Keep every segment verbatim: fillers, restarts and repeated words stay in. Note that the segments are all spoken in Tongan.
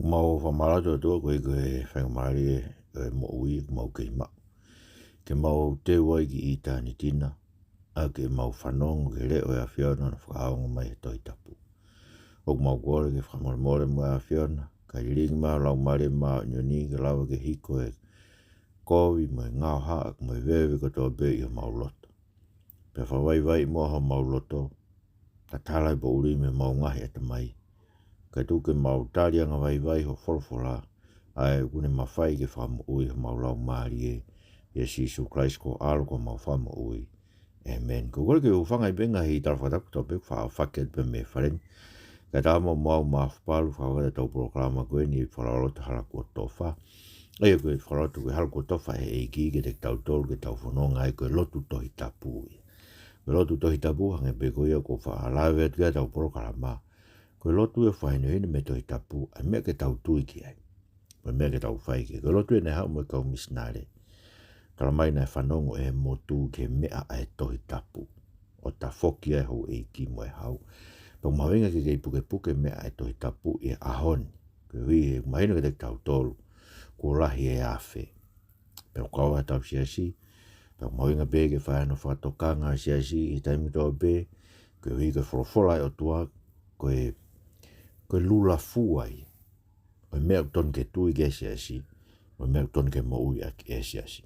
Mau fakamālō atu ʻOtua koeʻuhi ko e faingamālie ʻo e moʻui ʻoku mau kei maʻu, ke mau teu ai ki ʻitāniti na, ʻa ke mau fanongo ki he leʻo ʻo e ʻAfiona ʻoku fakaongo mai he Tohi Tapu. ʻOku mau kole ke fakamolemole mo e ʻAfiona, kae lilingi mai ho Laumālie Māʻoniʻoni ke lava ke hiko e kovi mo e ngaohaʻa mo e veve kotoa pē ʻi homau loto. Pea fakavaivaiʻi muʻa homau loto, tatala e poʻuli mei homau ngaahi ʻatamai, kae tuku ke mau tali angavaivai ho folofola, ʻa ē ʻoku ne mafai ke fakamoʻui homau laumālie. ʻIa Sīsū Kalaisi ko ho ʻAlo ko homau Fakamoʻui. ʻĒmeni. Ko e kole ke u hūfanga ʻi he ngaahi tala fakatapu kotoa pē ʻoku faʻa fakahoko atu pē mei fale ni. Kae ʻatā muʻa mo au Maʻafu Palu, fakahoko atu ʻetau polokalama ko eni ʻi he fakalotolahi Hala Kuo Tofa. ʻA ia ko e fakalotolahi ko e Hala Kuo Tofa ʻa e ʻEiki kiate kitautolu ke tau fononga ai, ko e lotu Tohi Tapu ia. Ko e lotu Tohi Tapu, hangē pē ko ia ʻoku faʻa lave atu ki ai ʻetau polokalama, ko e lotu ʻoku fakahinohino mei he Tohi Tapu ʻa e meʻa ke tau tui ki ai, mo e meʻa ke tau fai ki ai. Ko e lotu eni naʻe haʻu mo e kau misinale. Talamai naʻe fanongo ʻe he motu ki he meʻa ʻa e Tohi Tapu, ʻo tafoki ai houʻeiki mo e hau. Pea ʻoku mahuʻinga ke kei pukepuke e meʻa ʻa e Tohi Tapu ʻi he ʻaho ni, koeʻuhi he ʻoku mahino kiate kitautolu kuo lahi e afe. Pea ʻoku kau ai hotau siasi, pea ʻoku mahuʻinga pē ke fai hano fakatokanga e siasi ʻi he taimi kotoa pē, koeʻuhi ko e folofola ʻa e ʻOtua ko e, ko e lula fua ia ʻo e meʻa ʻoku totonu ke tui ki ai e siasi, mo e meʻa ʻoku totonu ke moʻui ʻaki e siasi.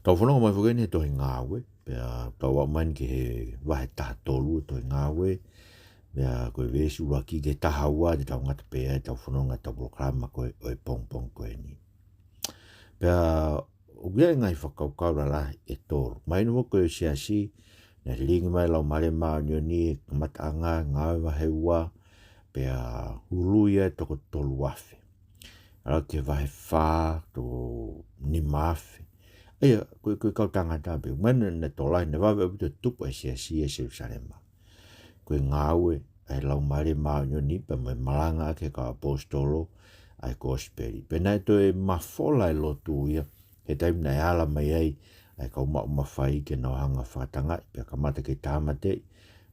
Tau fononga mai foki eni he tohi Ngāue, pea tau aʻu mai eni ki he vahe taha tolu ʻo e tohi Ngāue, pea ko e veesi ʻuluaki ki he taha ua te tau ngata pē ai ʻetau fononga ʻetau polokalama ko ē ʻo e pongipongi ko eni. Pea ʻoku ʻi ai e ngaahi fakakaukau lalahi ʻe tolu. Mahino foki ko e siasi naʻe lilingi mai e Laumālie Māʻoniʻoni he kamataʻanga, Ngāue vahe ua, pea ului ai e toko tolu afe. ʻAlu ki he vahe fā, toko nima afe. ʻA ia, ko e, ko e kau tangata pē. Mahino naʻe tokolahi, naʻe vave ʻaupito e tupu ʻa e siasi ʻi Selusalema. Ko e ngāue ʻa e Laumālie Māʻoniʻoni pea mo e malanga ʻaki ʻe he kau ʻaposetolo ʻa e kosipeli. Pea naʻe toe mafola e lotu ia he taimi naʻe ala mai ai ʻa e kau maʻu mafai ke nau hanga ʻo fakatangaʻi, pea kamata ki he tāmateʻi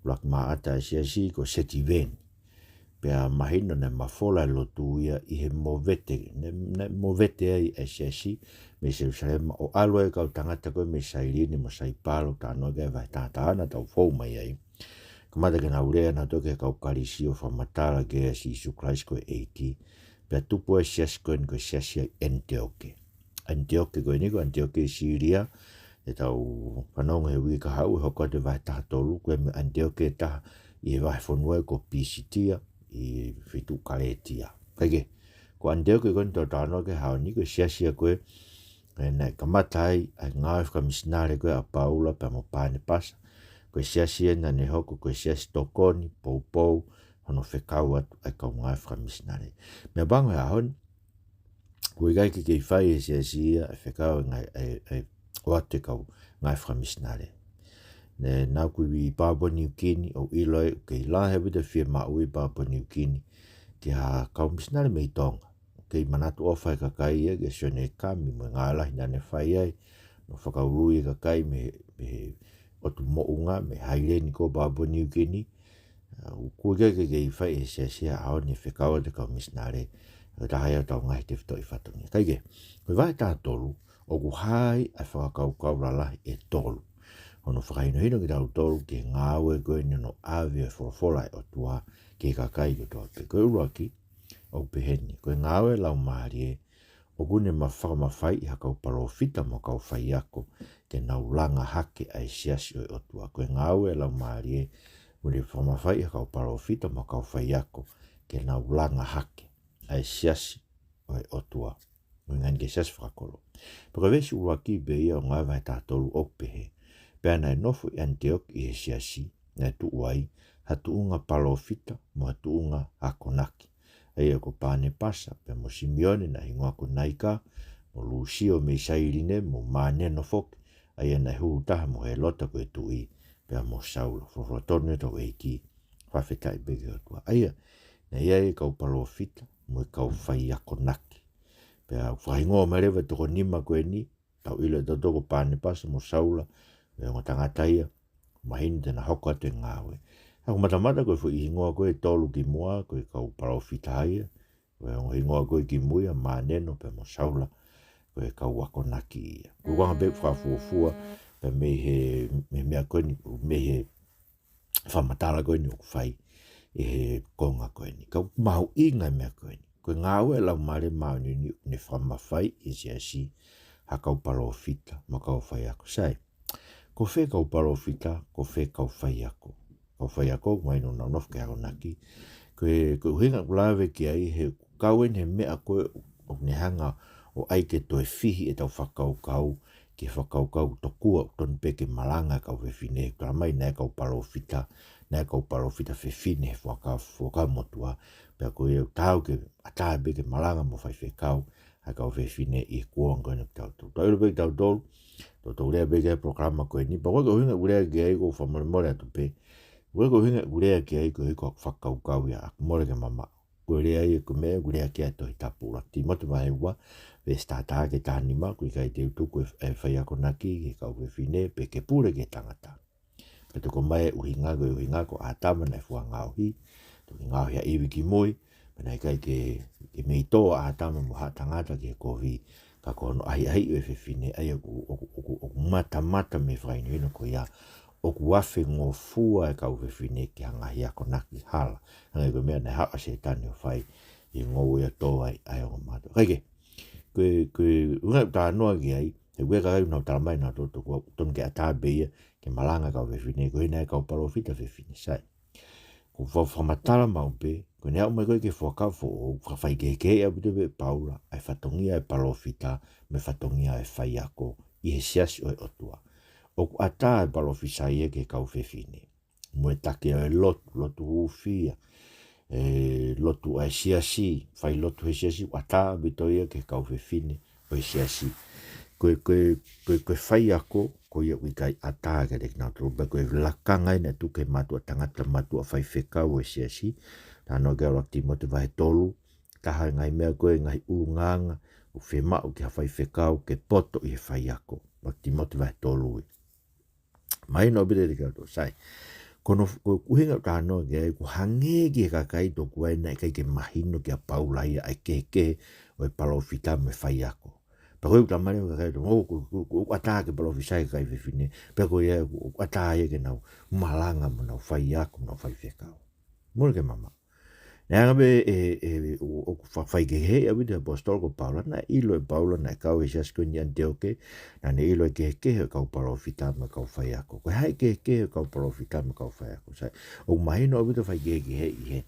ʻuluaki maʻata ʻa e siasi ko Setiveni. Pea mahino naʻe mafola e lotu ia ʻi he movete, naʻe, naʻe movete ai ʻa e siasi mei Selusalema ʻo ʻalu ai e kau tangata ko ē mei Sailine mo Saipalo, talanoa ki ai e vahe taha taha na ʻoku tau fou mai ai. Kamata ke nau lea nautolu ki he kau Kalisi ʻo fakamatala ki ai ʻa Sīsū Kalaisi ko e ʻEiki. Pea tupu ai e siasi ko eni ko e siasi ʻa ʻAniteoke. ʻAniteoke ko eni ko ʻAniteoke ʻi Sīlia, ʻetau fanongo he uike kahaʻu ʻe hoko atu e vahe taha tolu, ko e meʻa ʻAniteoke ʻe taha ʻi he vahefonua ko Pisitia ʻi he feituʻu Kalētia. Kae kehe, ko ʻAniteoke ko eni ʻoku tau talanoa ki ai he ʻaho ni ko e siasi ia ko ē, ē, naʻe kamata ai ʻa e ngāue fakamisinale ko ē ʻa Paula pea mo Panepasa. Ko e siasi ia naʻa ne hoko ko e siasi tokoni, poupou, hono fekau atu ʻa e kau ngāue fakamisinale. Meʻapango he ʻaho ni, ʻoku ʻikai ke kei fai ʻe he siasi ia e fekau e ngāue, e, e ʻoatu e kau ngāue fakamisinale. Naʻa ku ʻi Papua Niukini ʻo ʻilo ai ʻoku kei lahi ʻaupito e fiemaʻu ʻi Papua Niukini ki ha kau misinale mei Tonga. Kei manatu ʻofa e kakai ia kia Sione Kami mo e ngāue lahi naʻa ne fai ai, ʻo fakaului e kakai mei, mei he ʻotu moʻunga, mei he haileni ko Papua Niukini. ʻA, ʻoku ʻikai ke kei fai ʻe he siasi ia he ʻaho ni e fekau atu e kau misinale, ʻo taha ia ʻetau ngaahi tefitoʻi fatongia. Kae kehe, ko e vahe taha tolu, ʻoku hā ai ʻa e fakakaukau lalahi ʻe tolu. Hono fakahinohino kitautolu ki he ngāue ko eni hono ʻave e folofola ʻa e ʻOtua ki he kakai kotoa pē. Ko e ʻuluaki, ʻoku peheni, ko e ngāue ʻa e Laumālie, ʻoku ne ma-, fakamafaiʻi ha kau palōfita mo ha kau faiako ke nau langa hake ʻa e siasi ʻo e ʻOtua. Ko e ngāue ʻa e Laumālie, ʻoku ne fakamafaiʻi ha kau palōfita mo ha kau faiako ke nau langa hake ʻa e siasi ʻo e ʻOtua. ʻUhinga eni ki he siasi fakakolo. Pea ko e veesi ʻuluaki pē ia ʻo e Ngāue vahe taha tolu ʻoku pehē: Pea naʻe nofo ʻi ʻAniteoke ʻi he siasi, naʻe tuʻu ai ha tuʻunga palōfita mo ha tuʻunga akonaki, ʻa ia ko Panepasa, pea mo Simione naʻe hingoa ko Naika, mo Lusio mei Sailine, mo Maneno foki, ʻa ia naʻe huhu taha mo Helota ko e tuʻi, pea mo Saula. Folofola tonu ʻa hotau ʻEiki, fakafetaʻi pē ki he ʻOtua. ʻA ia, naʻe ʻi ai e kau palōfita mo e kau faiakonaki. Pea ʻoku fakahingoa mai leva e toko nima ko eni, tau ʻilo ʻe tautolu ko Panepasa mo Saula, ʻa e ongo tangata ia, mahino te na hoko atu e ngāue. ʻA ia ʻoku matamata ko e foʻi hingoa ko ē ʻe tolu kimuʻa, ko e kau palōfita ia, Ko e ongo hingoa ko ē kimui ʻa Māneno pea mo Saula, ko e kau akonaki ia. Ko e anga pē fakafuofua, pea mei he, mei he meʻa ko eni, mei he fakamatala ko eni ʻoku fai ʻe he konga ko eni. Ka ʻoku mahuʻinga e meʻa ko eni. Ko e ngāue ʻa e Laumālie Māʻoniʻoni ʻoku ne fakamafaiʻi e siasi ha kau palōfita mo e kau faiako. Sai. Ko fē kau palōfita, ko fē kau faiako. Kau faiako, ʻoku mahino ʻoku nau nofo ke akonaki. Ko e, ko e ʻuhinga ʻoku lave ki ai he kau eni he meʻa ko ē ʻoku ne hanga ʻo ʻai ke toe fihi ʻetau fakakaukau, ke fakakaukau tokua ʻoku tonu pē ke malanga e kau fefine, talamai naʻe kau palōfita, naʻe kau palōfita fefine he Fuakava, Fuakava Motuʻa, pea ko ia ʻoku taau ke ʻatā pē ke malanga mo faifekau ʻa e kau fefine ʻi he kuonga ko eni ʻoku tau tau. Tau ʻilo pē kitautolu, tau tau lea pē ki he polokalama ko eni, pea ko e ʻuhinga ʻoku lea ki ai ʻoku ou fakamolemole atu pē, ko e ʻuhinga ʻoku lea ki ai ko e ʻuhi ko ʻeku fakakaukau ia ʻoku mole ke mamaʻo. Ko e lea ia ko e meʻa ʻoku lea ki ai e Tohi Tapu, ʻUluaki Tīmote vahe ua, veesi taha taha ki he taha nima, ʻoku ʻikai te u tuku e, e faiakonaki ki he kau fefine, pe ke pule ki he tangata. Pea toki ʻomai e ʻuhinga, ko e ʻuhinga ko ʻĀtama naʻe fua ngaohi, toki ngaohi ʻa ʻIvi kimui, pea naʻe ʻikai ke, ke mei tō ʻa ʻĀtama mo haʻa tangata ki he kovi, ka ko hono ʻahiʻahiʻi ʻo e fefine, ʻa ia ʻoku, ʻoku, ʻoku, ʻoku matamata mei he fakahinohino ko ia, ʻoku afe ngofua e kau fefine ki ha ngaahi akonaki hala. Hangē ko e meʻa naʻe haʻu ʻa Sētane ʻo fai ʻi he ngoue ʻo tō ai ʻa e ongo mātuʻa. Kae kehe, ko e, ko e ʻuhinga ʻoku talanoa ki ai, he ʻoku ʻi ai e kakai ʻoku nau talamai naʻa tō tō kuo tonu ke ʻatā pē ia ke malanga e kau fefine, koeʻuhi naʻe kau palōfita fefine, sai. Ko e fa-, fakamatala maʻu pē, ko ʻene aʻu mai ko ē ki he Fuakava Foʻou, fakafaikehekeheʻi ʻaupito pē ʻe Paula ʻa e fatongia ʻo e palōfita mo e fatongia ʻo e faiako ʻi he siasi ʻo e ʻOtua. ʻOku ʻatā e palōfisai ia ki he kau fefine. Mo e taki ʻo e lotu, lotu hūfia, e lotu ʻa e siasi, fai lotu he siasi, ʻoku ʻatā ʻaupito ia ki he kau fefine ʻo e siasi. Ko e, ko e, ko e, ko e faiako, ko ia ʻoku ʻikai ʻatā kiate kinautolu, pea ko e lakanga ia naʻe tuku ki he mātuʻa tangata, mātuʻa faifekau ʻo e siasi. Talanoa ki ai ʻUluaki Tīmote vahe tolu, taha e ngaahi meʻa ko ē, ngaahi ʻulungaanga ʻoku fiemaʻu ki ha faifekau ke poto ʻi he faiako. ʻUluaki Tīmote vahe tolu ia. Mahino ʻaupito kiate kitautolu, sai. Ko hono, ko e ʻuhinga ʻoku talanoa ki ai, ʻoku hangē ki he kakai tokua ia naʻe ʻikai ke mahino kia Paula ia ʻa e kehekehe ʻo e palōfita mo e faiako. Pea ko e ʻuhinga ʻoku talamai ʻe he kakai tokua, ʻoku, ʻoku, ʻoku, ʻoku ʻatā ke palōfisai e kakai fefine, pea ko ia ʻoku, ʻoku ʻatā ia ke nau malanga mo nau faiako, mo nau faifekau. Mole ke mamaʻo. Naʻe anga pē ʻe, ʻe, ʻo, ʻoku fa-, faikehekeheʻi ʻaupito ʻe he ʻaposetolo ko Paula, naʻe ʻilo ʻe Paula naʻe kau he siasi ko eni ʻi ʻAniteoke, naʻa ne ʻilo e kehekehe ʻo e kau palōfita mo e kau faiako. Ko e hā e kehekehe ʻo e kau palōfita mo e kau faiako, sai? ʻOku mahino ʻaupito e faikehekeheʻi he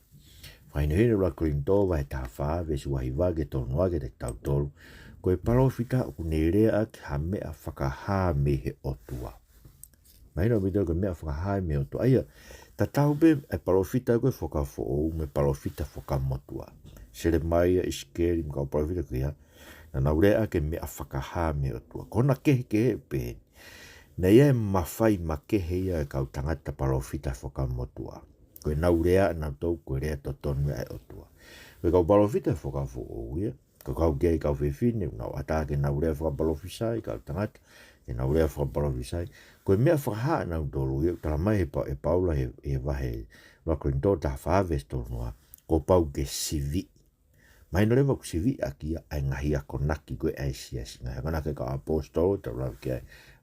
fakahinohino ʻuluaki Kolinitō vahe taha fā, veesi ua hiva ki he tolu noa kiate kitautolu. Ko e palōfita ʻoku ne lea ʻaki ha meʻa fakahā mei he ʻOtua. Mahino ʻaupito ko e meʻa fakahā mei he ʻOtua. ʻA ia, tatau pē e palōfita ko ē Fuakava Foʻou mo e palōfita Fuakava Motuʻa. Selemaia, ʻIsikeli, mo e kau palōfita ko ia, naʻa nau lea ʻaki e meʻa fakahā mei he ʻOtua. Ko hona kehekehe pē, naʻe ʻi ai e mafai makehe ia ʻo e kau tangata palōfita Fuakava Motuʻa. Ko ʻenau lea ʻanautolu, ko e lea totonu ia ʻa e ʻOtua. Ko e kau palōfita Fuakava Foʻou ia, ko e kau ki ai e kau fefine, ʻoku nau ʻatā ke nau lea fakapalōfisai, kau tangata, ke nau lea fakapalōfisai. Ko e meʻa fakahā ʻanautolu ia, ʻoku talamai ʻe Pa-, ʻe Paula he, he vahe ʻuluaki Kolinitō taha fā veesi tolu noa, kuo pau ke siviʻi. Mahino leva ʻoku siviʻi ʻaki ia ʻa e ngaahi akonaki ko ē ʻa e siasi, ngaahi akonaki ʻa e kau ʻaposetolo, tau lave ki ai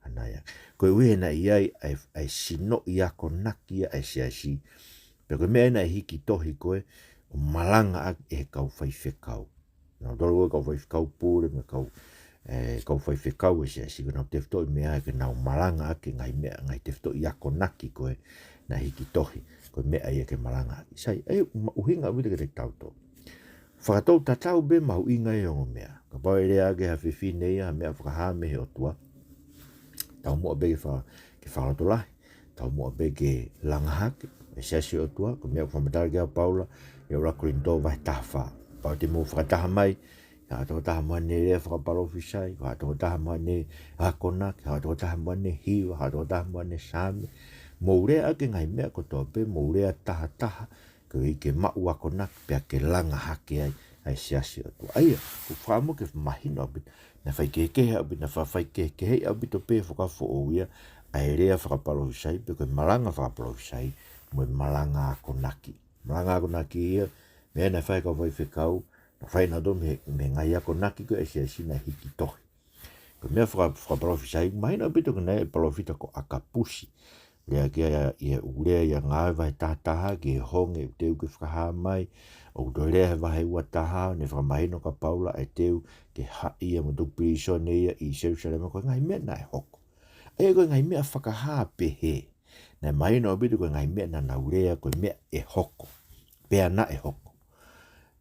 ʻanai. Koeʻuhi he naʻe ʻi ai ʻa e, ʻa e sinoʻi akonaki ia ʻa e siasi. Pea ko e meʻa ia naʻe hiki tohi ko ē ʻo malanga ʻaki ʻe he kau faifekau. Nautolu ko e kau faifekau pule mo e kau, e, kau faifekau ʻo e siasi, ko ʻenau tefitoʻi meʻa ke nau malanga ʻaki e ngaahi meʻa, ngaahi tefitoʻi akonaki ko ē naʻe hiki tohi, ko e meʻa ia ke malanga ʻaki. Sai, ʻa ia ʻoku ma-, ʻuhinga ʻaupito kiate kitautolu. Fakatou tatau pē mahuʻinga e ongo meʻa. Kapau ʻe lea ʻaki ʻe ha fefine ia ha meʻa fakahā mei he ʻOtua, taumuʻa pē ke fa-, ke fakalotolahi. Taumuʻa pē ke langa hake e siasi ʻo e ʻOtua, ko e meʻa ʻoku fakamatala ki ai ʻa Paula ʻi he ʻuluaki Kolinitō vahe taha fā. Kapau te mou fakataha mai, haʻa tokotaha mo haʻane lea fakapalōfisai, haʻa tokotaha mo haʻane akonaki, haʻa tokotaha mo haʻane hiva, haʻa tokotaha mo haʻane saame. Mou lea ʻaki e ngaahi meʻa kotoa pē, mou lea tahataha, koeʻuhi ke maʻu akonaki pea ke langa hake ai ʻa e siasi ʻo e ʻOtua. ʻA ia, ʻoku fakaʻamu ke mahino ʻaupito, naʻe faikehekehe ʻaupito, naʻe fa-, faikehekeheʻi ʻaupito pē he Fuakava Foʻou ia ʻa e lea fakapalōfisai, pe ko e malanga fakapalōfisai, mo e malanga akonaki. Malanga akonaki ia, meʻa naʻe fai ʻe he kau faifekau, Naʻe fai ʻenautolu mei he, mei he ngaahi akonaki ko ē ʻa e siasi naʻe hiki tohi. Ko e meʻa faka-, fakapalōfisai, mahino ʻaupito ko e ngaahi palōfita ko ʻAkapusi. Lea ki ai ʻi he ʻū lea ʻi he Ngāue vahe taha taha ki he honge ʻoku teu ke fakahā mai, ʻoku toe lea he vahe ua taha, ne fakamahino kia Paula ʻa e teu ke haʻi ia mo tuku pilīsone ia ʻi Selusalema, ko e ngaahi meʻa naʻe hoko. ʻA ia ko e ngaahi meʻa fakahā pehē. Naʻe mahino ʻaupito ko e ngaahi meʻa naʻa nau lea ko e meʻa ʻe hoko. Pea naʻe hoko.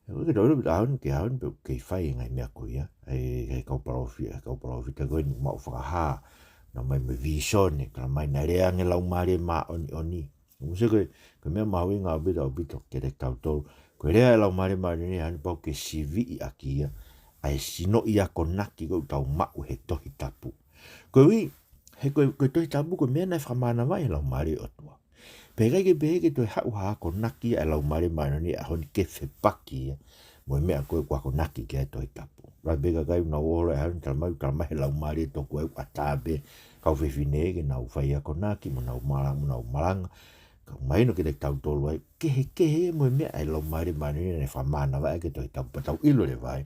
Ko e ke tau ʻilo ʻaho ni ki he ʻaho ni pē ʻoku kei fai e ngaahi meʻa ko ia. ʻA e, ʻa e kau palōfi-, ʻa e kau palōfita ko eni maʻu fakahā. Naʻa nau ʻomai mo e vīsone, talamai naʻe lea ange e Laumālie Māʻoniʻoni. ʻOku ou sio ko e, ko e meʻa mahuʻinga ʻaupito, ʻaupito kiate kitautolu. Ko e lea ʻa e Laumālie Māʻoniʻoni he ʻaho ni pau ke siviʻi ʻaki ia ʻa e sinoʻi akonaki ko ē ʻoku tau maʻu he Tohi Tapu. Koeʻuhi, he ko e, ko e Tohi Tapu ko e meʻa naʻe fakamānavaʻi ʻe he Laumālie ʻo e ʻOtua. Pea ʻikai ke pehē ke toe haʻu ha akonaki ʻa e Laumālie Māʻoniʻoni he ʻaho ni ke fepaki ia mo e meʻa ko ē ʻoku akonaki ki ai e Tohi Tapu. Lahi pē kakai ʻoku nau ō holo he ʻaho ni talamai, talamai ʻe he Laumālie Tokua ʻoku ʻatā pē kau fefine ke nau fai akonaki, mo nau mala-, mo nau malanga. Ka mahino kiate kitautolu ai, kehekehe mo e meʻa ʻa e Laumālie Māʻoniʻoni naʻe fakamānavaʻi ʻaki e Tohi Tapu, pea tau ʻilo leva ai.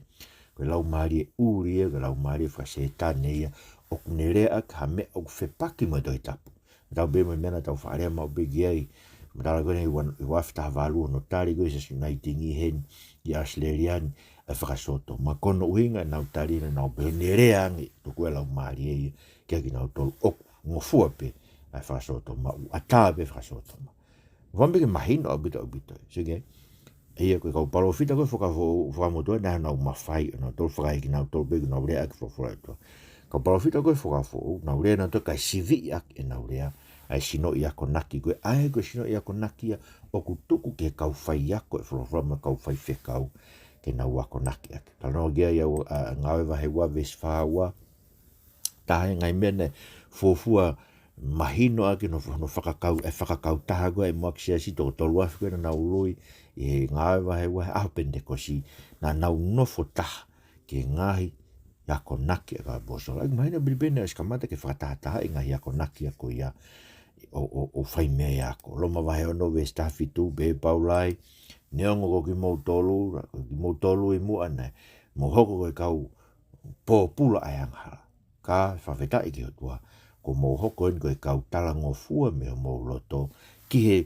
Ko e laumālie ʻuli ia, ko e laumālie fakasētane ia, ʻoku ne lea ʻaki ha meʻa ʻoku fepaki mo e Tohi Tapu. Tau pē mo e meʻa naʻa tau faʻa lea maʻu pē ki ai. Matala ko eni ʻi he ua, ʻi he ua afe taha valu hono tali ko ē ʻe he Siasi Unaitingi heni ʻi ʻAositelēlia ni, ʻa e fakasōtoma. Ko hono ʻuhinga ʻenau tali naʻa nau pehē ne lea ange ʻe he Tokua e Laumālie ia kiate kinautolu ʻoku ngofua pē ʻa e fakasōtoma, ʻoku ʻatā pē fakasōtoma. Fakaʻamu pē ke mahino ʻaupito, ʻaupito. Sio ki ai. ʻA ia ko e kau palōfita ko ē fakafoʻou, fakamotuʻa naʻa nau mafai ʻo nau tolu fakaʻikinautolu pē ke nau lea ʻaki e folofola ʻa e ʻOtua. Kau palōfita ko ē fakafoʻou, nau lea nautolu kae siviʻi ʻaki ʻenau lea ʻa e sinoʻi akonaki ko ē, ʻa ia ko e sinoʻi akonaki ia ʻoku tuku ki he kau faiako e folofola mo e kau faifekau ke nau akonaki ʻaki. Talanoa ki ai ʻa, ʻa Ngāue vahe ua veesi fā ua, taha e ngaahi meʻa naʻe fuofua mahino ʻaki hono, hono fakakau, e fakakautaha ko ē e muʻaki siasi toko tolu afe ko ē naʻa nau ului ʻi he Ngāue vahe ua he ʻaho Penitekosi, naʻa nau nofo taha ki he ngaahi akonaki ʻa e kau ʻaposetolo. ʻOku mahino pē pē naʻe ʻosi kamata ke fakatahatahaʻi e ngaahi akonaki ko ia ʻo, ʻo, ʻo fai mei ai e ako. Loma vahe ono veesi taha fitu, pehē ʻe Paula ai, neongo ko kimoutolu, ko kimoutolu ʻi muʻa naʻe mou hoko ko e kau pōpula ʻa e angahala. Ka fakafetaʻi ki he ʻOtua, kuo mou hoko eni ko e kau talangofua mei homou loto, ki he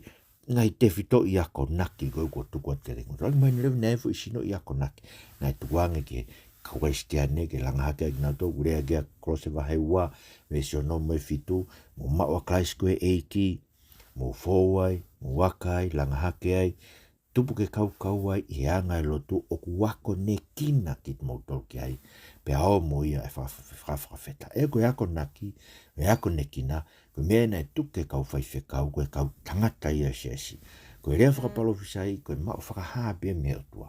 ngaahi tefitoʻi akonaki ko ē kuo tuku atu kiate kimoutolu. ʻOku mahino leva naʻe ʻi ai e foʻi sinoʻi akonaki naʻe tuku ange ki he kau Kalisitiane ke langa hake ai kinautolu, ʻoku lea ki ai ʻa Kolose vahe ua, veesi ono mo e fitu, mou maʻu ʻa Kalaisi ko e ʻEiki, mou fou ai, mou aka ai, langa hake ai, tupu ke kaukau ai ʻi he anga e lotu ʻoku akonekina kimoutolu ki ai, pea ō mo ia ʻa e fa-, fa-, fa-, fakafetaʻi. Ē, ko e akonaki, e akonekina, ko e meʻa naʻe tuku ki he kau faifekau, ko e kau tangata ia ʻo e siasi. Ko e lea fakapalōfisai, ko e maʻu fakahā pē mei he ʻOtua.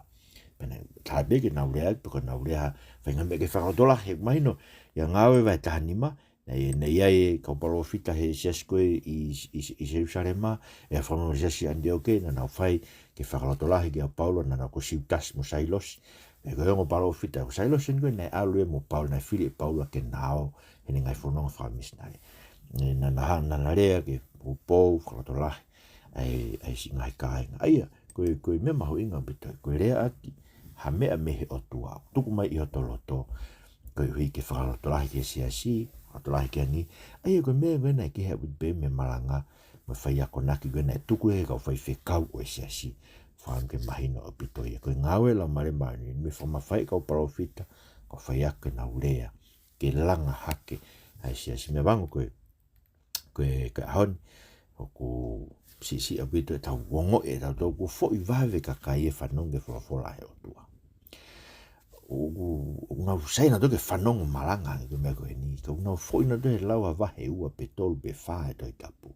Pea naʻe taha pē ke nau lea, pe ko e nau lea ha faʻahinga meʻa ke fakalotolahi, he mahino ʻia Ngāue vahe taha nima, naʻe, naʻe ʻi ai e kau palōfita he siasi ko ē ʻi, ʻi, ʻi Selusalema, ʻi he fānau siasi ʻAniteoke, naʻa nau fai ke fakalotolahi kia Paula, naʻa nau ko Siutasi mo Sailosi. Pea ko e ongo palōfita, ko Sailosi eni ko ē naʻe ʻalu ia mo Paula, naʻe fili ʻe Paula ke na ō heʻene ngaahi fononga fakamisinale. Naʻa, naʻa, naʻa na lea ke poupou, fakalotolahi ʻa e, ʻa e siʻi ngaahi kāinga. ʻA ia, ko e, ko e meʻa mahuʻinga ʻaupito, ko e lea ʻaki ha meʻa mei he ʻOtua, tuku mai ʻi hoto loto, koeʻuhi ke fakalotolahi ki he siasi, fakalotolahi ki he angi. ʻA ia ko e meʻa ko ē naʻe kehe ʻaupito pē mei he malanga mo e fai akonaki ko ē naʻe tuku ʻe he kau faifekau ʻo e siasi. Fakaʻamu ke mahino ʻaupito ia. Ko e ngāue ʻa e Laumālie Māʻoniʻoni, mei he fakamafaiʻi e kau palōfita, kau faiako ke nau lea ke langa hake ʻa e siasi. Meʻa vave ange ko e, ko e, ko e ʻaho ni, ʻoku siʻisiʻi ʻaupito ʻetau ongoʻi ʻe tautolu kuo foʻi vave e kakai ʻe fanongo ki he folofola ʻa e ʻOtua. ʻOku, ʻoku nau sai nautolu ke fanongo malanga ange ki he meʻa ko eni, ka ʻoku nau foʻi nautolu he lau ha vahe ua pe tolu pe fā he Tohi Tapu.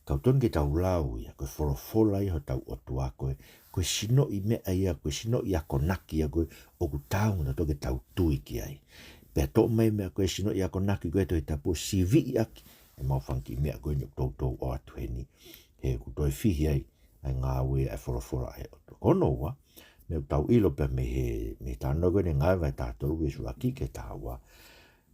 Ka ʻoku totonu ke tau lau ia, ko e folofola ia hotau ʻOtua, ko e, ko e sinoʻi meʻa ia, ko e sinoʻi akonaki ia ko ē ʻoku taau mo tautolu ke tau tui ki ai. Pea toʻo mai e meʻa ko e sinoʻi akonaki ko ē he Tohi Tapu ʻo siviʻi ʻaki ʻemau fanga kiʻi meʻa ko eni ʻoku toutou ʻoatu heni. He ʻoku toe fihi ai ʻa e ngāue ʻa e folofola ʻa e ʻOtua. Ko hono ua, meʻa ʻoku tau ʻilo pē mei he, mei he talanoa ko eni Ngāue vahe taha tolu veesi ʻuluaki ki he taha ua.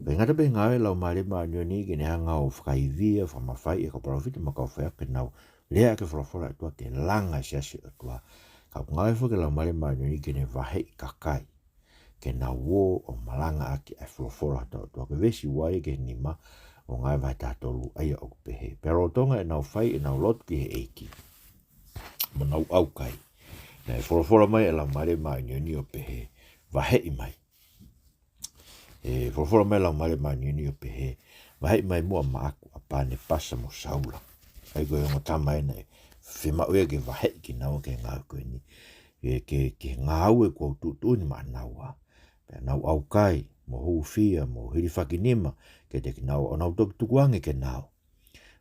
ʻIkai ngata pē he ngāue ʻa e Laumālie Māʻoniʻoni ke ne hanga ʻo fakaivia, fakamafaiʻi e kau palōfita mo e kau faiako ke nau lea ʻaki e folofola ʻa e ʻOtua ke langa e siasi ʻo e ʻOtua Ka ʻoku ngāue foki e Laumālie Māʻoniʻoni ke ne vaheʻi kakai ke nau ō ʻo malangaʻaki ʻa e folofola ʻa hotau ʻOtua. Ko e veesi ua ia ki he nima ʻo Ngāue vahe taha tolu, ʻa ia ʻoku pehē: Pea lolotonga ʻenau fai ʻenau lotu ki he ʻEiki mo nau ʻaukai, naʻe folofola mai e Laumālie Māʻoniʻoni ʻo pehē, Vaheʻi mai. ʻE folofola mai e Laumālie Māʻoniʻoni ʻo pehē, Vaheʻi mai muʻa maʻaku ʻa Pānepasa mo Saula. ʻA ia ko e ongo tama ena ʻe fiemaʻu ia ke vaheʻi kinaua ki he ngāue ko eni, ke, ke, ki he ngāue kuo u tuʻutuʻuni maʻanaua. Pea nau ʻaukai, mo hūfia, mo hilifakinima kiate kinaua, ʻo nau toki tukuange ke na ō.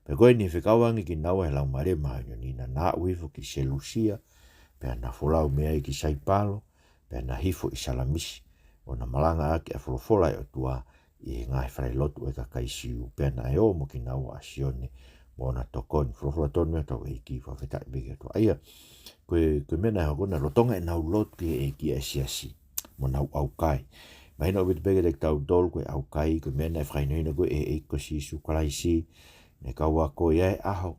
Pea ko eni, fekauʻi ange kinaua ʻe he Laumālie Māʻoniʻoni, naʻa na aʻu hifo ki Selusia, pea na folau mei ai ki Saipalo, pea na hifo ʻi Salamisi, ʻo na malangaʻaki ʻa e folofola ʻa e ʻOtua ʻi he ngaahi falelotu ʻo e kakai Siu, pea naʻe ō mo kinaua ʻa Sione mo ʻena tokoni. Folofola tonu ʻa hotau ʻEiki, fakafetaʻi pē ki he ʻOtua. ʻA ia, ko e, ko e meʻa naʻe hoko, naʻe lolotonga ʻenau lotu ki he ʻEiki ʻa e siasi mo nau ʻaukai. Mahino ʻaupito pē kiate kitautolu ko e ʻaukai, ko e meʻa naʻe fakahinohino ko ē ʻe he ʻEiki ko Sīsū Kalaisi, naʻe kau ako ia he ʻaho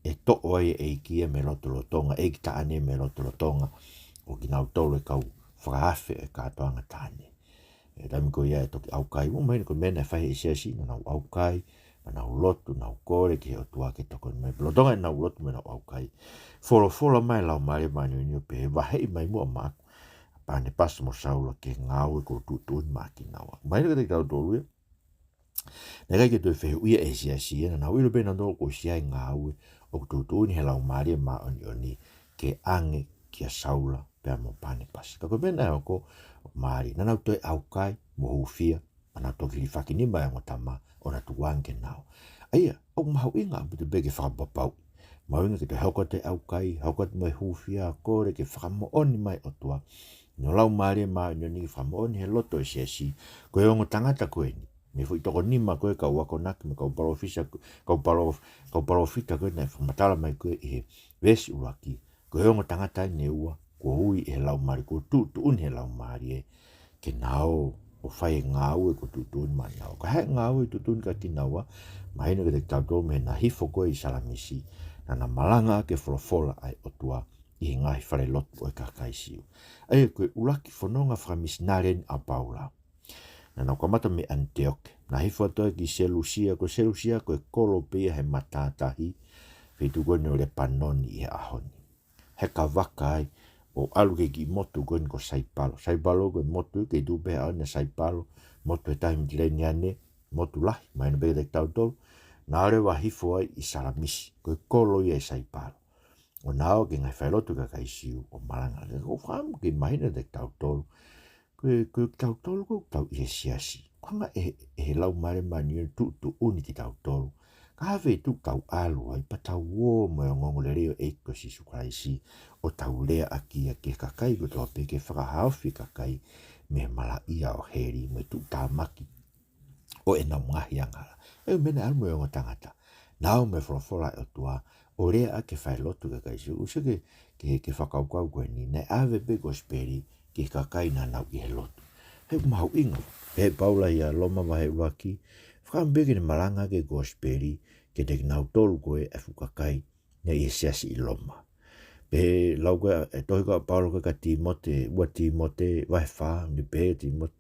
ʻe toʻo ai e ʻEiki ia mei lotolotonga, ʻeiki taʻane mei lotolotonga ʻo kinautolu e kau fakaafe ʻo e kātoanga taʻane. ʻI he taimi ko ia ʻe toki ʻaukai, ʻo mahino ko e meʻa naʻe fai ʻe he siasi, naʻa nau ʻaukai, naʻa nau lotu, nau kole ki he ʻOtua ke tokoni mai. Lolotonga ʻenau lotu mo ʻenau ʻaukai, folofola mai e Laumālie Māʻoniʻoni ʻo pehē, Vaheʻi mai muʻa maʻaku ʻa Pānepasa mo Saula ki he ngāue kuo u tuʻutuʻuni maʻa kinaua. Mahino kiate kitautolu ia, naʻe ʻikai ke toe fehuʻia ʻe he siasi ia, naʻa nau ʻilo pē nautolu kuo ʻosi ʻi ai e ngāue ʻoku tuʻutuʻuni ʻe he Laumālie Māʻoniʻoni ke ʻange kia Saula pea mo Pānepasa. Ka ko e meʻa naʻe hoko, ʻoku mālie, naʻa nau toe ʻaukai mo hūfia, pea nau toki hilifakinima e ongo tama ʻo na tukuange ke na ō. ʻA ia, ʻoku mahuʻinga ʻaupito pē ke fakapapauʻi. Mahuʻinga ke toe hoko atu e ʻaukai, hoko atu mo e hūfia, kole ke fakamoʻoni mai e ʻOtua, ʻi hono Laumālie Māʻoniʻoni, ke fakamoʻoni he loto ʻo e siasi, ko e ongo tangata ko eni, mo e foʻi toko nima ko ē, kau akonaki mo e kau palōfita, kau palō-, kau palōfita ko ē naʻe fakamatala mai ko ē ʻi he veesi ʻuluaki, ko e ongo tangata eni ʻe ua kuo ui ʻe he Laumālie, kuo tuʻutuʻuni ʻe he Laumālie ke na ō ʻo fai e ngāue kuo tuʻutuʻuni maʻanaua. Ko e hā e ngāue ʻoku tuʻutuʻuni kia kinaua? Mahino kiate kitautolu mei heʻena hifo ko ē ʻi Salamisi, naʻa na malangaʻaki e folofola ʻa e ʻOtua ʻi he ngaahi falelotu ʻo e kakai Siu. ʻA ia ko e ʻuluaki fononga fakamisinale eni ʻa Paula. Naʻa nau kamata mei ʻAniteoke, na hifo atu ai ki Selusia. Ko Selusia ko e kolo pē ia he matātahi, feituʻu ko eni ʻo Lepanoni ʻi he ʻaho ni. Heka vaka ai ʻo ʻalu ki he kiʻi motu ko eni ko Saipalo. Saipalo ko e motu, kei tuʻu pē he ʻaho ni ʻa Saipalo, motu he tahi Meditereniane, motu lahi, mahino pē kiate kitautolu. Naʻa nau leva hifo ai ʻi Salamisi, ko e kolo ia ʻo Saipalo, ʻo na ō ki he ngaahi falelotu ʻo e kakai Siu ʻo malanga. Ka ʻoku ou fakaʻamu ke mahino kiate kitautolu, ko e, ko kitautolu ʻoku tau ʻi he siasi, ʻoku hanga ʻe, ʻe he Laumālie Māʻoniʻoni ʻo tuʻutuʻuni kitautolu. Ka ʻi ha feituʻu ʻoku tau ʻalu ai, pea tau ō mo e ongoongolelei ʻo e ʻEiki ko Sīsū Kalaisi, ʻo tau leaʻaki ia ki he kakai kotoa pē, ke fakahaofi e kakai mei he malaʻia ʻo heli mo e tuʻutāmaki ʻo ʻenau ngaahi angahala. ʻA ia ko e meʻa naʻe ʻalu mo e ongo tangata, na ō mo e folofola ʻa e ʻOtua ʻo leaʻaki e falelotu ʻo e kakai Siu. ʻOku sio ki he, ki he, ki he fakakaukau ko eni, naʻe ʻave pē e kosipeli ki he kakai naʻa nau ʻi he lotu. He ʻoku mahuʻinga, pehē ʻe Paula ʻia Loma vahe ʻuluaki, fakaʻamu pē ke ne malangaʻaki e kosipeli kiate kinautolu ko ē ʻa e fuʻu kakai naʻe ʻi he siasi ʻi Loma. Pea lau ko ē e tohi ko ē ʻa Paula ko ē kia Tīmote, ua Tīmote vahe fā, naʻe pehē ʻe Tīmote,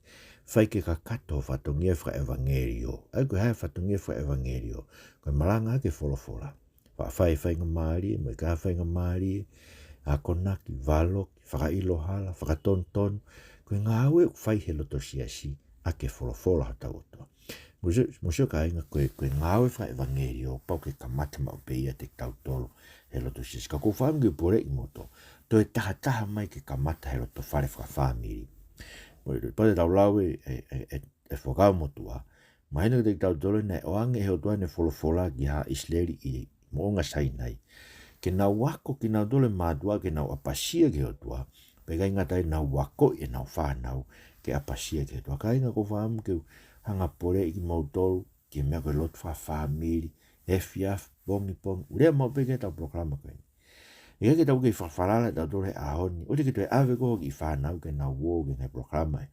fai ke kakato ho fatongia fakaʻevangeliō. ʻA ia ko e hā e fatongia fakaʻevangeliō? Ko e malangaʻaki e folofola, faʻa fai e faingamālie mo e ʻikai ha faingamālie, akonaki, valoki, fakaʻilo hala, fakatonutonu, ko e ngāue ʻoku fai he loto siasi ʻaki e folofola ʻa hotau ʻOtua. Mou sio, mou sio kāinga, ko e, ko e ngāue fakaʻevangeliō pau ke kamata maʻu pē ia ʻiate kitautolu he loto siasi. Ka ʻoku ou fakaʻamu ke u poleʻi kimoutolu, toe tahataha mai ke kamata he loto fale fakafāmili. Mou, pau te tau lau e, e, e, e, e Fuakava Motuʻa, mahino kiate kitautolu naʻe ʻoange ʻe he ʻOtua ʻene folofola ki haʻa ʻIsileli ʻi Moʻunga Sainai, ke nau ako kinautolu e mātuʻa ke nau ʻapasia ki he ʻOtua, pea ʻikai ngata ai, nau akoʻi ʻenau fānau ke ʻapasia ki he ʻOtua. Kāinga, ʻoku ou fakaʻamu ke u hanga ʻo poleʻi kimoutolu ki he meʻa ko e lotu fakafāmili, efiafi, pongipongi, ʻoku lea maʻu pē ki ai ʻetau polokalama ko eni. ʻIkai ke tau kei fakafalala tautolu he ʻaho ni, ʻoua te ke toe ʻave koe ho kiʻi fānau ke nau ō ki he ngaahi polokalama ʻa e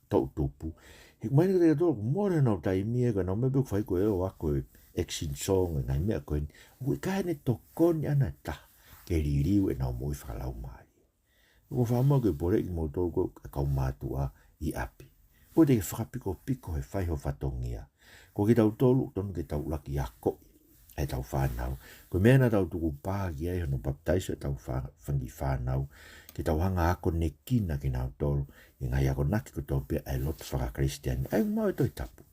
toʻutupu. He ʻoku mahino kiate kitautolu ʻoku mole honau taimi ia, ko ʻenau meʻa pē ʻoku fai ko e ō ʻo ako e action song, e ngaahi meʻa ko eni. ʻOku ʻikai haʻane tokoni ʻe taha ke liliu ʻenau moʻui fakalaumālie. ʻOku ou fakamoʻoni ke poleʻi kimoutolu ko e kau mātuʻa ʻi ʻapi. ʻOua te ke fakapikopiko he fai ho fatongia. Ko kitautolu ʻoku totonu ke tau ʻuluaki akoʻi ʻetau fānau. Ko e meʻa naʻa tau tukupā ki ai hono papitaiso ʻetau fā-, fanga kiʻi fānau, ke tau hanga ʻo akonekina kinautolu ʻi he ngaahi akonaki kotoa pē ʻa e lotu faka-Kalisitiane. ʻA ia ʻoku maʻu e Tohi Tapu.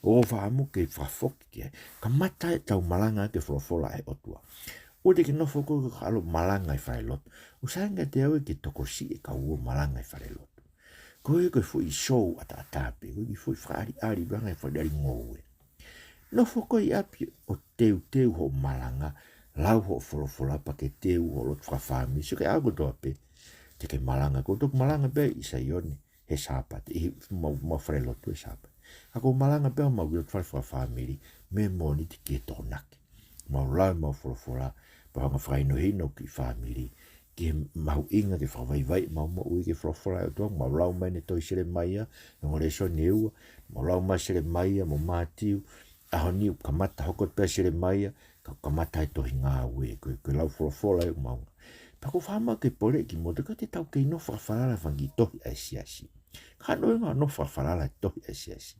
ʻOku ou fakamoʻoni ke fakafoki ki ai. Kamata ʻetau malanga ki he folofola ʻa e ʻOtua. ʻOua te ke nofo koe ʻo ʻalu ʻo malanga ʻi falelotu. ʻOku sai ange kiate au ia ke tokosiʻi e kau ō ʻo malanga ʻi falelotu. Ko e, ko e foʻi sō ʻataʻatā pē, ko e kiʻi foʻi fakaʻaliʻali, ʻa e ngaahi fakaʻaliʻali ngoue. Nofo koe ʻi ʻapi ʻo teuteu hoʻo malanga, lau hoʻo folofola pea ke teu hoʻo lotu fakafāmili, sio ki he ʻaho kotoa pē te ke malanga. ʻOku ou toki malanga pē ʻi Saione he Sāpate, ʻi heʻemau, mau falelotu he Sāpate. Ka ʻoku ou malanga pē ʻi heʻemau lotu fale fakafāmili, mei Mōnite ki he Tokonaki. Mau lau ʻemau folofola, pea hanga ʻo fakahinohino ki he fāmili, ki he mahuʻinga ke fakavaivaiʻi ʻemau moʻui ki he folofola ʻa e ʻOtua. Mau lau mai ʻene tohi Selemaia, ʻi he ongo lēsoni ʻe ua, mau lau mai Selemaia mo Mātiu, ʻaho ni ʻoku kamata hoko pē ʻa Selemaia, ka ʻoku kamata e tohi Ngāue, ko e, ko e lau folofola ʻe ʻumaʻā. Pea ʻoku ou fakamoʻoni ke poleʻi kimoutolu, ʻoua te tau kei nofo ʻo fakafalala he fanga kiʻi tohi ʻa e siasi. Ka ʻoku ʻikai ke nofo ʻo fakafalala he tohi ʻa e siasi.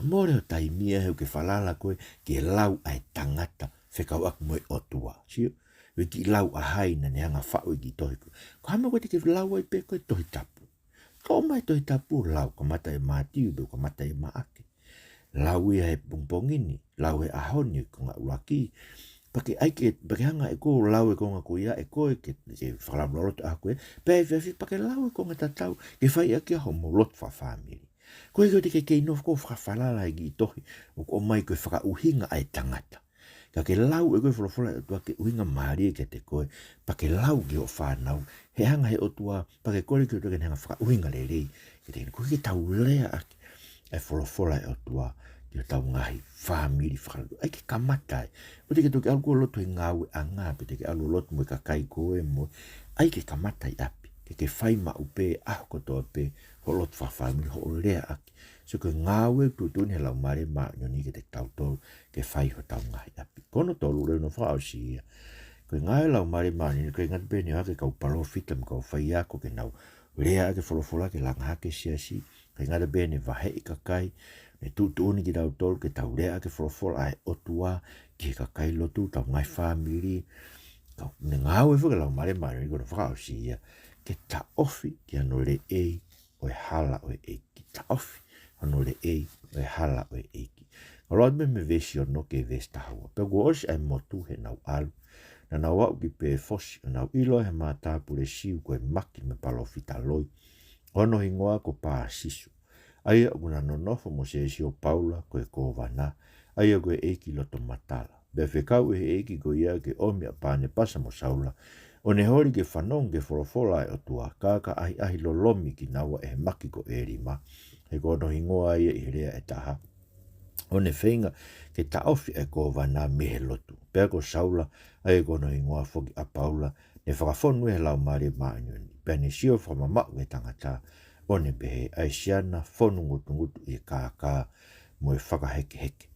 Mole ho taimi ia he ʻoku ke falala koe ki he lau ʻa e tangata fekauʻaki mo e ʻOtua. Sio, ʻoku ʻikai ke lau ʻa hai naʻa ne hanga ʻo faʻu e kiʻi tohi ko ē. Ko e hā e meʻa ʻoku ʻikai te ke lau ai pē ko e Tohi Tapu? Toʻo mai e Tohi Tapu ʻo lau, kamata ʻi Mātiu pea kamata ʻi Maʻake. Lau ia he pongipongi ni, lau he ʻaho ni, konga ʻuluaki. Pea ke ʻai ke, pea ke hanga ʻe koe ʻo lau e konga ko ia ʻe koe ke, ke fakalaulauloto ʻa koe. Pea efiafi pea ke lau e konga tatau, ke fai ʻaki ʻa hoʻomou lotu fakafāmili. Ko e, ʻoua te ke kei nofo koe ʻo fakafalala he kiʻi tohi ʻoku ʻomai ko e fakaʻuhinga ʻa e tangata. Ka ke lau ʻe koe e folofola ʻa e ʻOtua ke ʻuhinga mālie kiate koe, pea ke lau ki hoʻo fānau, he hanga ʻe he ʻOtua, pea ke kole ki he ʻOtua ke ne hanga ʻo fakaʻuhinga lelei kiate kinautolu. Ko e, ke tau lea ʻaki ʻa e folofola ʻa e ʻOtua ki hotau ngaahi fāmili fakalotu. ʻAi ke kamata ai. ʻOua te ke toki ʻalu koe ʻo lotu he ngāueʻanga, pe te ke ʻalu ʻo lotu mo e kakai ko ē mo. ʻAi ke kamata ʻi ʻapi. Ke ke fai maʻu pē ʻaho kotoa pē hoʻo lotu fakafāmili, hoʻo lea ʻaki. Sio, ko e ngāue ʻoku tuʻutuʻuni ʻe he Laumālie Māʻoniʻoni kiate kitautolu ke fai ʻi hotau ngaahi ʻapi. Ko hono tolu leva hono fakaʻosi ia. Ko e ngāue ʻa e Laumālie Māʻoniʻoni, ʻoku ʻikai ngata pē ʻene ʻohake e kau palōfita mo e kau faiako ke nau lea ʻaki e folofola ke langa hake e siasi. ʻIkai ngata pē ʻene vaheʻi e kakai, ʻene tuʻutuʻuni kitautolu ke tau lea ʻaki e folofola ʻa e ʻOtua ki he kakai lotu, hotau ngaahi fāmili. Ka ʻoku ne ngāue foki e Laumālie Māʻoniʻoni, ko hono fakaʻosi ia, ke taʻofi ki hano leʻei ʻo e hala ʻo e ʻEiki. Taʻofi hano leʻei ʻo e hala ʻo e ʻEiki. Ka lau atu mei he veesi ono ki he veesi taha ua. Pea kuo ʻosi ʻa e motu heʻenau ʻalu, naʻa nau aʻu ki Pēfosi, ʻo nau ʻilo ʻe he matāpule Siu ko e Maki mo e palōfita loi, ʻo hono hingoa ko Pāsisu, ʻa ia ʻoku na nonofo mo Sēsio Paula ko e kōvana, ʻa ia ko e ʻeiki loto matala. Pea fekau ʻe he ʻeiki ko ia ke ʻomi ʻa Pānepasa mo Saula, ʻo ne holi ke fanongo ki he folofola ʻa e ʻOtua, ka ka ʻahiʻahi lolomi kinaua ʻe he maki ko ʻĒlima, he ko hono hingoa ia ʻi he lea ʻe taha, ʻo ne feinga ke taʻofi ʻa e kōvana mei he lotu. Pea ko Saula, ʻa ia ko hono hingoa foki ʻa Paula, ne fakafonu ʻe he Laumālie Māʻoniʻoni. Pea ne sio fakamamaʻu ki he tangata, ʻo ne pehē, ʻa e siana fonu ngutungutu ʻi he kākā mo e fakahekeheke,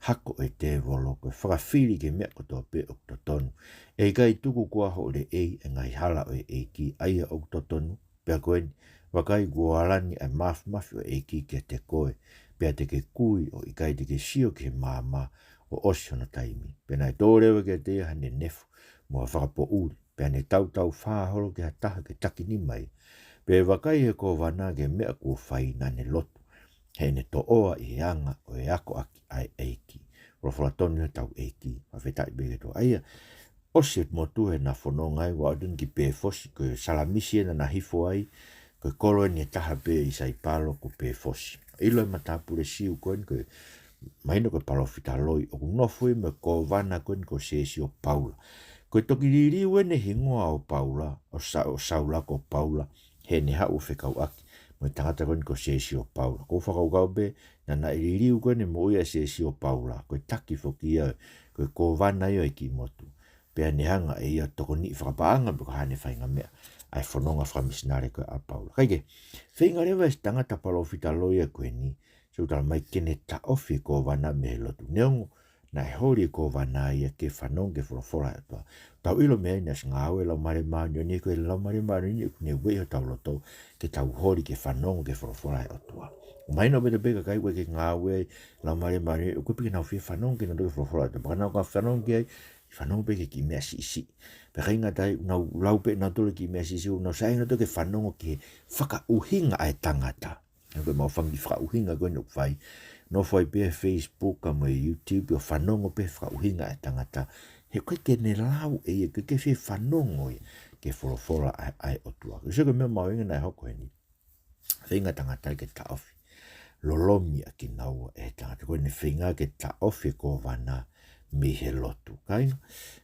hako ʻo e tēvolo, ko e fakafili ki he meʻa kotoa pē ʻoku totonu. ʻE ʻikai tuku koā hoʻo leʻei ʻa e ngaahi hala ʻo e ʻEiki, ʻa ia ʻoku totonu? Pea ko eni, vakai, kuo ala ni ʻa e māfimafi ʻo e ʻEiki kiate koe, pea te ke kui ʻo ʻikai te ke sio ki he maama ʻo ʻosi hono taimi. Pea naʻe tō leva kiate ia haʻane nefu mo ha fakapoʻuli, pea ne tautaufā holo ki ha taha ke taki nima ia. Pea vakai, ʻe he kōvana, ki he meʻa kuo fai, naʻa ne lotu heʻene toʻoa ʻi he anga ʻo e ako ʻaki ʻa e ʻEiki. Folofola tonu ʻa hotau ʻEiki. Fakafetaʻi pē ki he ʻOtua. ʻA ia, ʻosi e motu heʻena fononga ai, ʻo aʻu atu eni ki Pēfosi, ko e Salamisi ē naʻa na hifo ai, ko e kolo eni ʻe taha pē ʻi Saipalo ko Pēfosi. ʻIlo ʻe he matāpule Siu ko eni ko e, mahino ko e palōfita loi, ʻoku nofo ia mo e kōvana ko eni ko Sēsio Paula. Ko e toki liliu eni e hingoa ʻo Paula, ʻo Sa-, ʻo Saula ko Paula, heʻene haʻu ʻo fekauʻaki mo e tangata ko eni ko Sēsio Paula. ʻOku ou fakakaukau pē, naʻa na liliu ko eni e moʻui ʻa Sēsio Paula, ko e taki foki ia, ko e kōvana ia ʻo e kiʻi motu. Pea ne hanga ʻe ia ʻo tokoniʻi fakapaʻanga pe ko e hā ʻene faingameʻa ʻa e fononga fakamisinale ko ē ʻa Paula. Kae kehe, feinga leva e tangata palōfita loi ko eni, sio, talamai ke ne taʻofi e kōvana mei he lotu. Neongo naʻe holi e kōvana ia ke fanongo ki he folofola ʻa e ʻOtua. Tau ʻilo mei ai naʻe ʻosi ngāue e Laumālie Māʻoniʻoni, ko e Laumālie Māʻoniʻoni ʻoku ne ueʻi hotau loto ke tau holi ke fanongo ki he folofola ʻa e ʻOtua. ʻOku mahino pē ʻe he kakai ʻoku ʻikai ke ngāue ai e Laumālie Māʻoniʻoni, ʻoku ʻikai ke nau fie fanongo kinautolu ki he folofola ʻa e ʻOtua. Pea ka nau ka fanongo ki ai, fanongo pē ki he kiʻi meʻa siʻisiʻi. Pea ʻikai ngata ai, nau lau pē nautolu e kiʻi meʻa siʻisiʻi, nau saiʻia nautolu ke fanongo ki he fakaʻuhinga ʻa e tangata. He ko e maʻu fanga kiʻi fakaʻuhinga ko eni ʻoku fai. Nofo ai pē he Facebook ka mo e YouTube ʻo fanongo pē he fakaʻuhinga ʻa e tangata. He ʻoku ʻikai ke ne lau ʻe ia, ʻoku ʻikai ke fie fanongo ia ki he folofola ʻa, ʻa e ʻOtua. Ko e sio ki he meʻa mahuʻinga naʻe hoko heni. Feinga e tangata ke taʻofi. Lolomi ʻa kinaua ʻe he tangata. Ko ʻene feinga ke taʻofi e kōvana mei he lotu. Kāinga,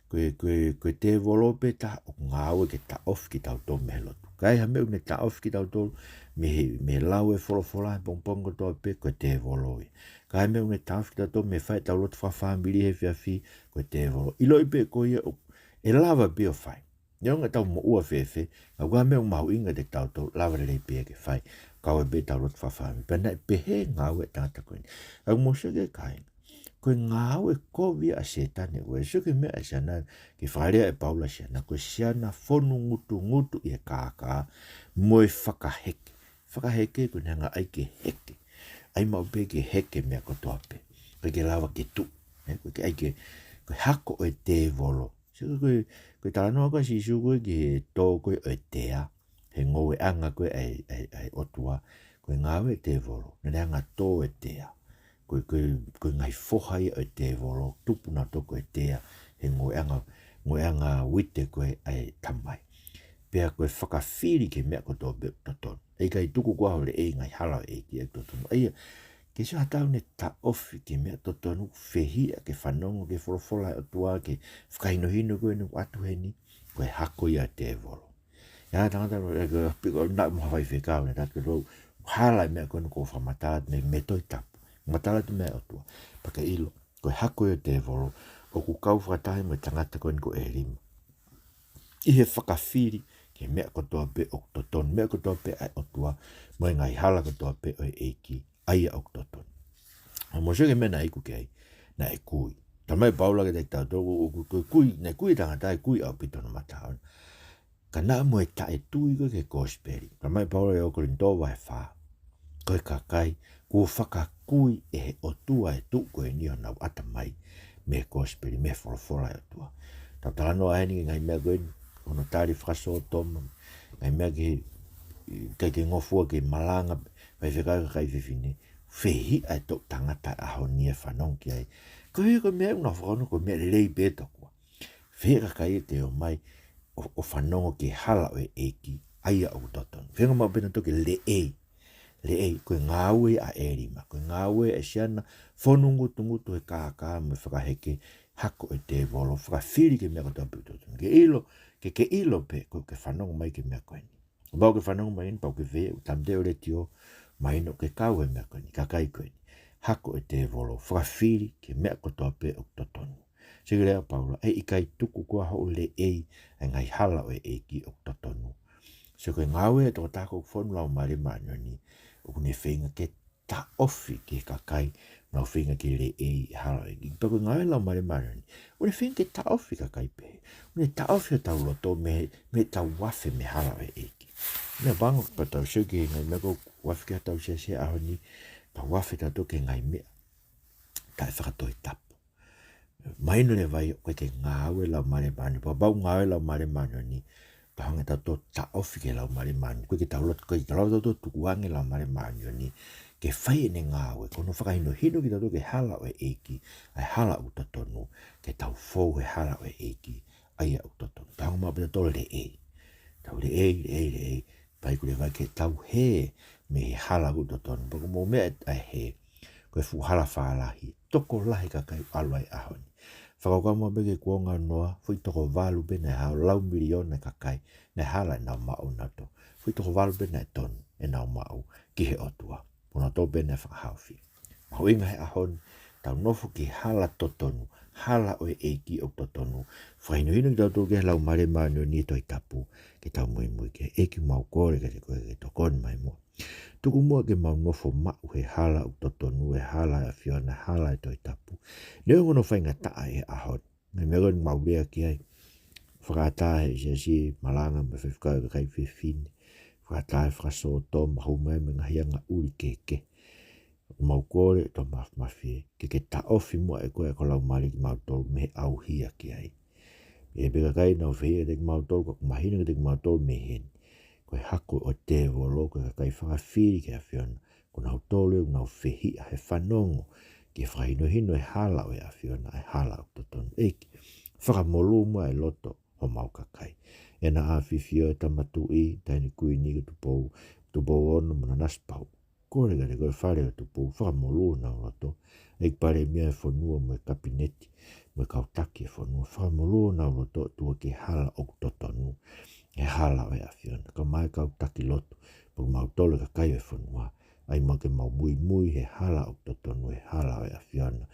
ko e, ko e, ko e tēvolo pē taha ʻoku ngāue ke taʻofi kitautolu mei he lotu. Ka ʻi ai ha meʻa ʻoku ne taʻofi kitautolu mei he, mei he lau e folofola he pongipongi kotoa pē, ko e tēvolo ia. Ka ʻi ai ha meʻa ʻoku ne taʻofi kitautolu mei he fai ʻetau lotu fakafāmili he efiafi, ko e tēvolo. ʻIloʻi pē ko ia ʻoku, ʻe lava pē ʻo fai. Neongo ʻetau moʻua fēfē, ka ʻoku ʻi ai ha meʻa ʻoku mahuʻinga kiate kitautolu, lava lelei pē ia ke fai. Kau ai pē ʻetau lotu fakafāmili. Pea naʻe pehē e ngāue ʻa e tangata ko eni. Ka ʻoku mou sio ki ai kāinga, ko e ngāue kovi ia ʻa Sētane, ʻoku ʻe sio ki he meʻa ʻa e siana, ki he fakalea ʻe Paula ʻa e siana, ko e siana fonu ngutungutu ʻi he kākā, mo e fakaheke. Fakaheke ko ʻene hanga ai ke heke. ʻAi maʻu pē ke heke e meʻa kotoa pē. ʻIkai ke lava ke tuʻu. ʻE, ʻoku ʻikai ke, ko e hako ʻo e tēvolo. Sio ko e, ko e talanoa ko ē ʻa Sīsū ko ē ki he tō ko ē ʻo e tea, he ngoueʻanga ko ē ʻa e, ʻa e, ʻa e ʻOtua, ko e ngāue ʻa e tēvolo, naʻa ne hanga ʻo tō e tea. Ko e, ko e, ko e ngaahi foha ia ʻo e tēvolo, tupu nautolu ko e tea, he ngoueʻanga, ngoueʻanga uite ko ē ʻa e Tamai. Pea ko e fakafili ki he meʻa kotoa pē ʻoku totonu. ʻE ʻikai tuku koā hoʻo leʻei he ngaahi hala ʻo e ʻEiki ʻoku totonu. ʻA ia, ke sio ha taha ʻoku ne taʻofi ki he meʻa totonu, fehiʻa ke fanongo ki he folofola ʻa e ʻOtua, ke fakahinohino ko eni ʻoku ʻatu heni, ko e hako ia ʻo e tēvolo. ʻI ai e tangata, ʻe, ko e piko na mo ha faifekau, ne tatau ʻoku hala e meʻa ko eni ʻoku fakamatala, mei, mei he Tohi Tapu. Matala atu mei he ʻOtua. Pea ke ʻilo, ko e hako ia ʻo e tēvolo, ʻoku kau fakataha mo e tangata ko eni ko ʻĒlima. ʻI he fakafili ki he meʻa kotoa pē ʻoku totonu, meʻa kotoa pē ʻa e ʻOtua, mo e ngaahi hala kotoa pē ʻo e ʻEiki, ʻa ia ʻoku totonu. ʻOku mou sio ki he meʻa naʻe iku ki ai, naʻe kui. Talamai ʻe Paula kiate kitautolu, ʻoku, ʻoku, ʻoku kui, naʻe kui e tangata, ʻe kui ʻaupito hono mata. Ka naʻa mo e taʻetui ko ē ki he kosipeli. Talamai ʻe Paula ʻi he ʻUluaki Kolinitō vahe fā. Ko e kakai kuo fakakui ʻe he ʻOtua e tuʻu ko eni honau ʻatamai mei he kosipeli, mei he folofola ʻa e ʻOtua. Tau talanoa heni ki he ngaahi meʻa ko eni, hono tali fakasōtoma, ngaahi meʻa ki he, ʻikai ke ngofua ke malanga, faifekau kakai fefine, fehiʻa e toʻu tangata ʻaho ni ʻe fanongo ki ai. Ko e, ko e meʻa ʻoku nau fakahoko ko e meʻa lelei pē tokua. Fehiʻa e kakai ʻe toe ō mai ʻo, ʻo fanongo ki he hala ʻo e ʻEiki, ʻa ia ʻoku totonu. Feinga maʻu pē nautolu ke leʻei. Leʻei, ko e ngāue ʻa ʻĒlima, ko e ngāue ʻa e siana fonu ngutungutu he kākā mo e fakaheke, hako ʻo e tēvolo, fakafili ki he meʻa kotoa pē ʻoku totonu. Ke ʻilo, ke, ke ʻilo pē, ko e ke fanongo mai ki he meʻa ko eni. Kapau ʻoku ke fanongo mai eni, pau ke fehiʻa, ʻoku tāmateʻi hoʻo letiō, mahino ʻoku ke kau he meʻa ko eni, kakai ko eni. Hako ʻo e tēvolo, fakafili ki he meʻa kotoa pē ʻoku totonu. Sio ki he lea ʻa Paula, ʻe ʻikai tuku koā hoʻo leʻei he ngaahi hala ʻo e ʻEiki ʻoku totonu. Sio ko e ngāue ʻa e tokotaha ʻoku fonu Laumālie Māʻoniʻoni, ʻoku ne feinga ke taʻofi ki he kakai ʻoku nau feinga ke leʻei e hala ʻo e ʻEiki. Pea ko e ngāue ʻa e Laumālie Māʻoniʻoni, ʻoku ne feinga ke taʻofi e kakai pehē. ʻOku ne taʻofi hotau loto mei he, mei heʻetau afe mei he hala ʻo e ʻEiki. Meʻapango pea tau sio ki he ngaahi meʻa ʻoku afe ki ai hotau siasi he ʻaho ni, tau afe tautolu ki he ngaahi meʻa taʻefakatohitapu. Mahino leva ia ʻoku ʻikai ke ngāue e Laumālie Māʻoniʻoni, kapau ngāue e Laumālie Māʻoniʻoni, tau hanga tautolu ʻo taʻofi ki he Laumālie Māʻoniʻoni, ʻoku ʻikai ke tau loto, ʻikai ke tau loto tautolu ʻo tukuange e Laumālie Māʻoniʻoni ke fai ʻene ngāue, ko hono fakahinohino kitautolu ki he hala ʻo e ʻEiki, ʻa e hala ʻoku totonu, ke tau fou he hala ʻo e ʻEiki, ʻa ia ʻoku totonu. Tau hanga maʻu pē tautolu ʻo leʻei. Tau leʻei, leʻei, leʻei, pea ʻikai leva ke tau hē mei he hala ʻoku totonu. Pea ko e meʻa ʻa e hē, ko e fuʻu hala fālahi, tokolahi e kakai ʻoku ʻalu ai he ʻaho ni. Fakakaukau maʻu pē ki he kuonga ʻo Noa, foʻi toko valu pē naʻe hao, lau miliona e kakai naʻe hala ʻenau maʻu ʻanautolu. Foʻi toko valu pē naʻe tonu ʻenau maʻu ki he ʻOtua. Ko kinautolu pē naʻe fakahaofi. Mahuʻinga he ʻaho ni, tau nofo ki he hala totonu, hala ʻo e ʻEiki ʻoku totonu. Fakahinohino kitautolu ki he Laumālie Māʻoniʻoni ʻi he Tohi Tapu, ke tau muimui ki ai. ʻEiki, mau kole kiate koe ke tokoni mai muʻa. Tuku muʻa ke mau nofo maʻu he hala ʻoku totonu, he hala ʻo e ʻAfiona, he hala ʻo e Tohi Tapu. Neongo hono faingataʻa ʻi he ʻaho ni, ngaahi meʻa ko eni ʻoku mau lea ki ai. Fakaʻatā ʻe he siasi malanga mo e faifekau e kakai fefine. Fakaʻatā e fakasōtoma, hū mai mo e ngaahi anga ʻuli kehekehe. ʻOku mau kole, ʻOtua Māfimafi, ke ke taʻofi muʻa ʻe koe ʻa e kau laumālie kimautolu mei he ʻauhia ki ai. ʻE pē kakai naʻa nau fehiʻa kiate kimautolu, ka ʻoku mahino kiate kimautolu mei heni, ko e hako ʻo e tēvolo, ko e kakai fakafili ki he ʻAfiona, ko kinautolu ʻoku nau fehiʻa he fanongo ki he fakahinohino e hala ʻo e ʻAfiona, e hala ʻoku totonu. ʻEiki, fakamolū muʻa e loto homau kakai. ʻEna ʻAfifio, e Tama Tuʻi, Taʻahine Kuini, ko Tupou, Tupou Ono mo Nanasipauʻu. Kole kiate koe e fale ʻo Tupou, fakamolū honau loto. ʻEiki Palēmia e fonua mo e Kapineti, mo e kau taki e fonua, fakamolū honau loto, ʻOtua, ki he hala ʻoku totonu, e hala ʻo e ʻAfiona. Kae ʻumaʻā e kau taki lotu, pea mo kimautolu e kakai e fonua, ʻai muʻa ke mau muimui he hala ʻoku totonu, e hala ʻo e ʻAfiona.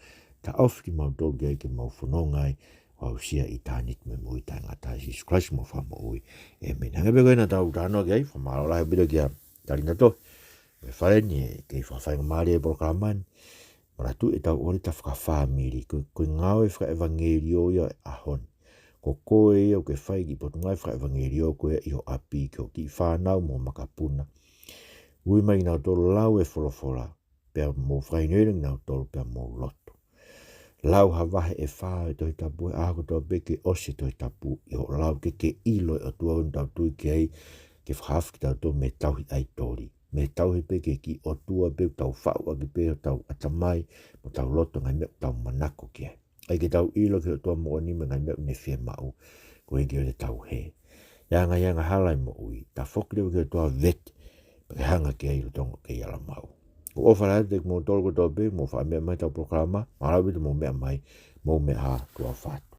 Taʻofi kimautolu ki ai ke mau fononga ai, ʻo aʻusia ʻitāniti mo e moʻui taʻengata, ʻia Sīsū Kalaisi homau Fakamoʻui. ʻĒmeni. Hangē pē ko ena ʻetau talanoa ki ai, fakamālō lahi ʻaupito kia Talina Tohi mo e fale ni ʻoku kei fakafaingamālie e polokalama ni. Manatuʻi ʻetau ʻōlita fakafāmili, ko e, ko e ngāue fakaʻevangeliō ia ʻo e ʻaho ni. Ko koe ia ʻoku ke fai e kiʻi potungāue fakaʻevangeliō ko ia ʻi ho ʻapi ki hoʻo kiʻi fānau mo e makapuna. Ui mai kinautolu, lau e folofola, pea mou fakahinohino kinautolu, pea mou lotu. Lau ha vahe ʻe fā ʻo e Tohi Tapu he ʻaho kotoa pē ke ʻosi e Tohi Tapu ʻi hoʻo lau, ke ke ʻilo e ʻOtua ʻoku tau tui ki ai, ke fakahaofi kitautolu mei he tauhi ʻaitoli, mei he tauhi pē ki he kiʻi ʻotua pē ʻoku tau faʻu ʻaki pē hotau ʻatamai mo hotau loto, ngaahi meʻa ʻoku tau manako ki ai. ʻAi ke tau ʻilo ki he ʻOtua moʻoni mo e ngaahi meʻa ʻoku ne fiemaʻu, koeʻuhi ke ʻoua te tau hē. ʻI he ngaahi angahala e moʻui, tafoki leva ki he ʻOtua, vete, pea ke hanga ki ai lolotonga ʻoku kei ala maʻu. ʻOku ou ʻofa lahi atu kiate kimoutolu kotoa pē ʻoku mou faʻa meʻa mai heʻetau polokalama, mālō ʻaupito hoʻomou meʻa mai, mou meʻa ā, tuʻa ʻofa atu.